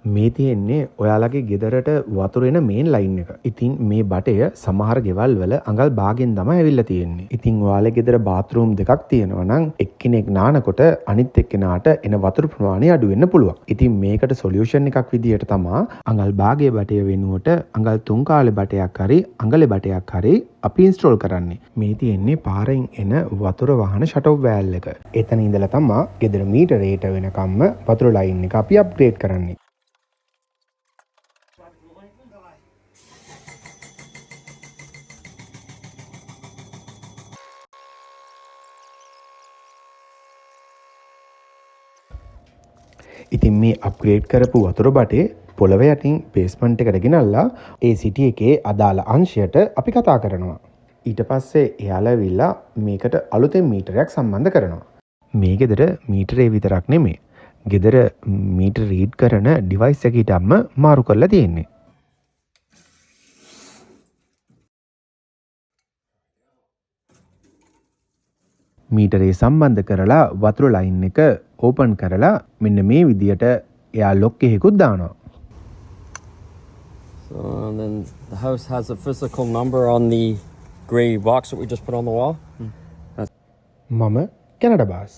මේ තියෙන්නේ ඔයාලගේ ගෙදරට වතුර එන මේන් ලයින් එක. ඉතින් මේ බටය සමහර ගෙවල් වල අඟල් භාගෙන් තමයි ඇවිල්ලා තියෙන්නේ. ඉතින් ඔයාලගේ ගෙදර බාත්රූම් දෙකක් තියෙනවා නම් එක්කෙනෙක් නානකොට අනිත් එක්කෙනාට එන වතුර ප්‍රමාණය අඩු වෙන්න පුළුවන්. ඉතින් මේකට සොලියුෂන් එකක් විදියට තමා අඟල් භාගයේ බටය වෙනුවට අඟල් 3 කාලේ බටයක් හරි අඟලේ බටයක් හරි අපි ඉන්ස්ටෝල් කරන්නේ. මේ තියෙන්නේ පාරෙන් එන වතුර වහන ෂට් ඔෆ් වෑල් එක. එතන ඉඳලා තමා ගෙදර මීටරේට වෙනකම්ම වතුර ලයින් එක අපි අප්ග්‍රේඩ් කරන්නේ. ඉතින් මේ අප්ග්‍රේඩ් කරපු වතුර බටේ පොළව යටින් බේස්මන්ට් එකට ගෙනල්ලා ඒ සිටි එකේ අදාළ අංශයට අපි කතා කරනවා. ඊට පස්සේ එයාලා ඇවිල්ලා මේකට අලුතෙන් මීටරයක් සම්බන්ධ කරනවා. මේ ගෙදර මීටරේ විතරක් නෙමෙයි, ගෙදර මීටර රීඩ් කරන ඩිවයිස් එක හිටම්ම මාරු කරලා තියෙන්නේ. මීටරේ සම්බන්ධ කරලා වතුර ලයින් එක ඕපන් කරලා මෙන්න මේ විදියට එයා ලොක් එකකුත් දානවා. So and then the house has a physical number on the grey box that we just put on the wall. මම කැනඩා බාස්.